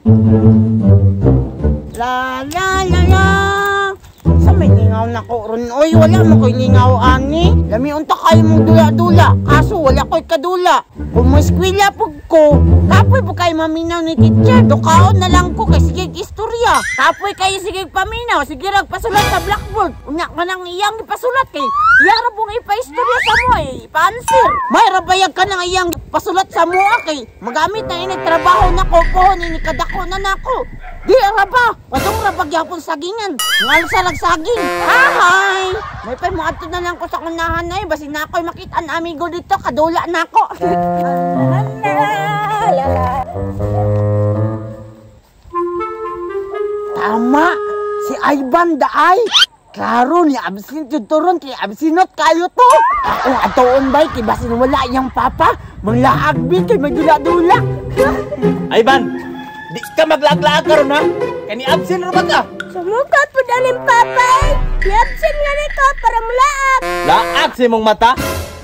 La la la la. Sa may lingaw na ko ron. Oy, wala mo ko'y lingaw ani. Lami unta kayo mong dula-dula. Kaso wala ko'y kadula. Kung mo eskwela pug ko, kapoy po kayo maminaw ni teacher. Dukaon na lang ko kay sige istorya. Kapoy kayo sige paminaw. Sige rag pasulat sa blackboard. Unya ka nang iyang ipasulat kay iyang ra pong ipaistorya sa mo eh. Ipa-answer. May rabayag ka nang iyang pasulat sa mo kay magamit na ini trabaho na ko pohon ini kadako na nako. Di ra ba? Padung ra ba gyapon sagingan? Ngal sa ragsaging. Hi! May pa mo adto na lang ko sa kunahan ay basin na ako'y makita ang amigo dito kadula na ako. Tama! Si Ivan daay! Klaro ni absent yun turon kay absinot kayo to! Akong atoon bay kay basin wala iyang papa manglaag bi kay magdula-dula. Ivan! Di ka maglaag-laag karon ha? Kay ni absent ra ba ka? Sumuka pud aning papa eh. Ni absent nga nito para mulaag. Laag sa imong mata?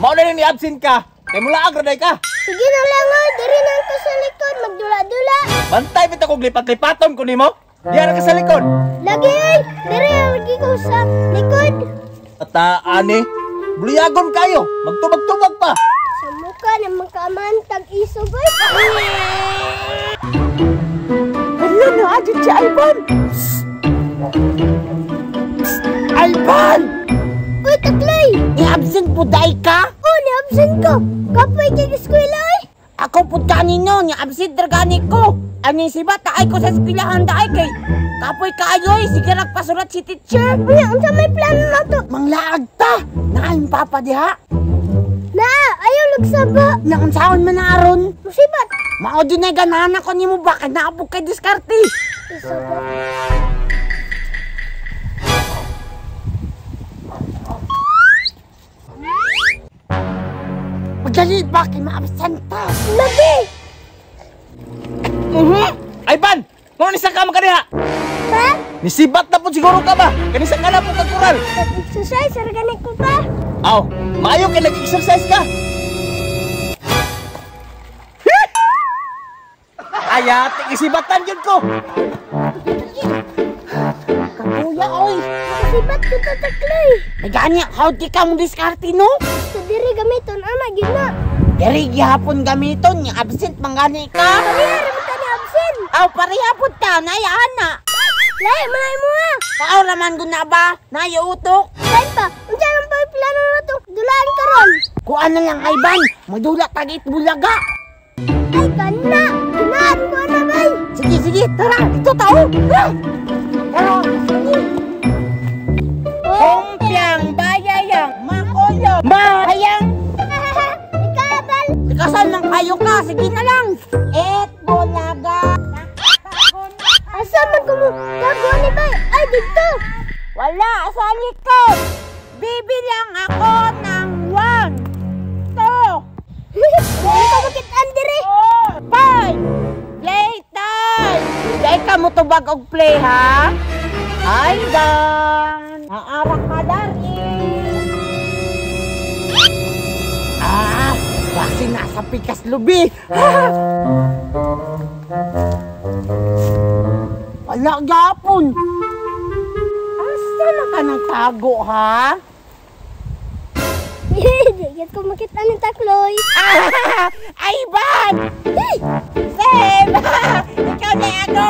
Mao na ni absent ka. Kay mulaag ra day ka. Sige na lang oy, diri na ko sa likod magdula-dula. Bantay bitaw kog lipat-lipaton ko nimo. Diyan ka sa likod. Lagi oy, diri lagi ko sa likod. Ataan eh. Buliyagon kayo, magtubag-tubag pa. Sa muka na magkaman tag isog oy. Hala na, adyo si Ivan! Psst! Psst! Ivan! Uy, takloy! Ni-absent po dahi ka? Oo, ni-absent ko! Kapoy kay eskwela eh! Ako po kanino, ni-absent dragani ko! Aning siba, taay ko sa eskwelahan dahi kay kapoy kaayo eh, sige nagpasurat si teacher! Uy, unsa may plano na to? Manglaag ta! Naayong papa diha! Na, ayaw nagsaba! Nakunsaon man na aron? Musibat! Mao dyan ay ganahan ako nimo ba? Kaya naabog kay diskarte! Isaba. Magdali ba kay maabsent ta? Lagi! Ivan! Ngono ni sa ka makadiha? Pa? Nisibat na po siguro ka ba? Kanisa ka na po kagkural! Nag-exercise, organic ko pa! Aw, maayo kay nag-exercise ka! Ayati isibatan yun ko! Kabuya, oy! Nakasibat ko to, takloy! Ay, gani, how di ka mong diskarte, no? Gusto diri gamiton, ama, yun na! Diri gihapon gamiton, ni absent mangani ka! Pareha raman ta ni absent! Aw, pareha po ta, naya ana! Lahi, malay mo ha! Paaw raman ko na ba? Naya utok? Time pa! Unsa lang pa plano na to? Dulaan karon! Kuan na lang, Ivan! Madula tagit bulaga! Ay, kana! Kinaan ko na, bay! Sige, sige! Tara! Dito tao! Tara! Sige! Kumpiang bayayang makoyo mahayang! Ikabal! Ikasan man kayo ka! Sige na lang! Et bulaga! Asa man ko mo tago ni bay? Ay, dito! Wala! Sa likod! Bibilang ako ng 1, 2, Wala ka makitaan dire! 5! Play time! Dahil ka mo tubag og play, ha? Ay, dan! Naarak ka dari! Ah! Basi nasa pikas lubi! Wala gapon! Asa na ka nagtago, ha? Di ko makita ni takloy. Ah! Ivan! Hey! Save! Ikaw na ako!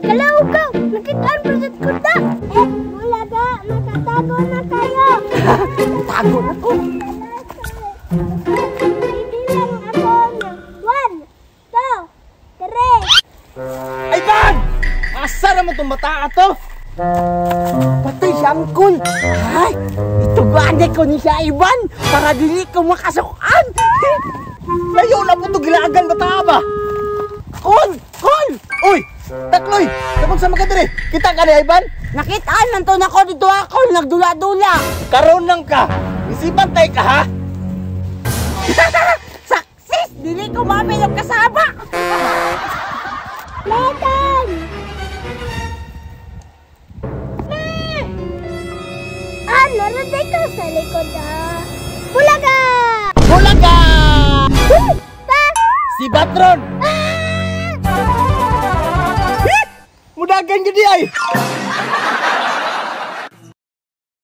Kalaw ka! Nakitaan pa sa kuta! Eh, bulaga! Makatago na kayo! Tago na ko! Bibilang ako ng 1, 2, 3. Ivan! Asa naman itong bata ato? Patay siya, angkol! Ay! Itugaan ko ni siya, Ivan! Para dili ko makasukan! Layo na po ito gilaagan bata ba? Kol! Kol! Uy! Takloy! Kapag sa mga dire, kita ka ni Ivan? Nakitaan man to nako dito ako, nagdula-dula! Karoon lang ka! Isipan tayo ka ha? Success! Dili ko mamin ang kasaba! Nathan! Ah, naraday ka sa likod ah! Bulaga! Bulaga! Pa! Si Batron! Ah! dagan gid ay.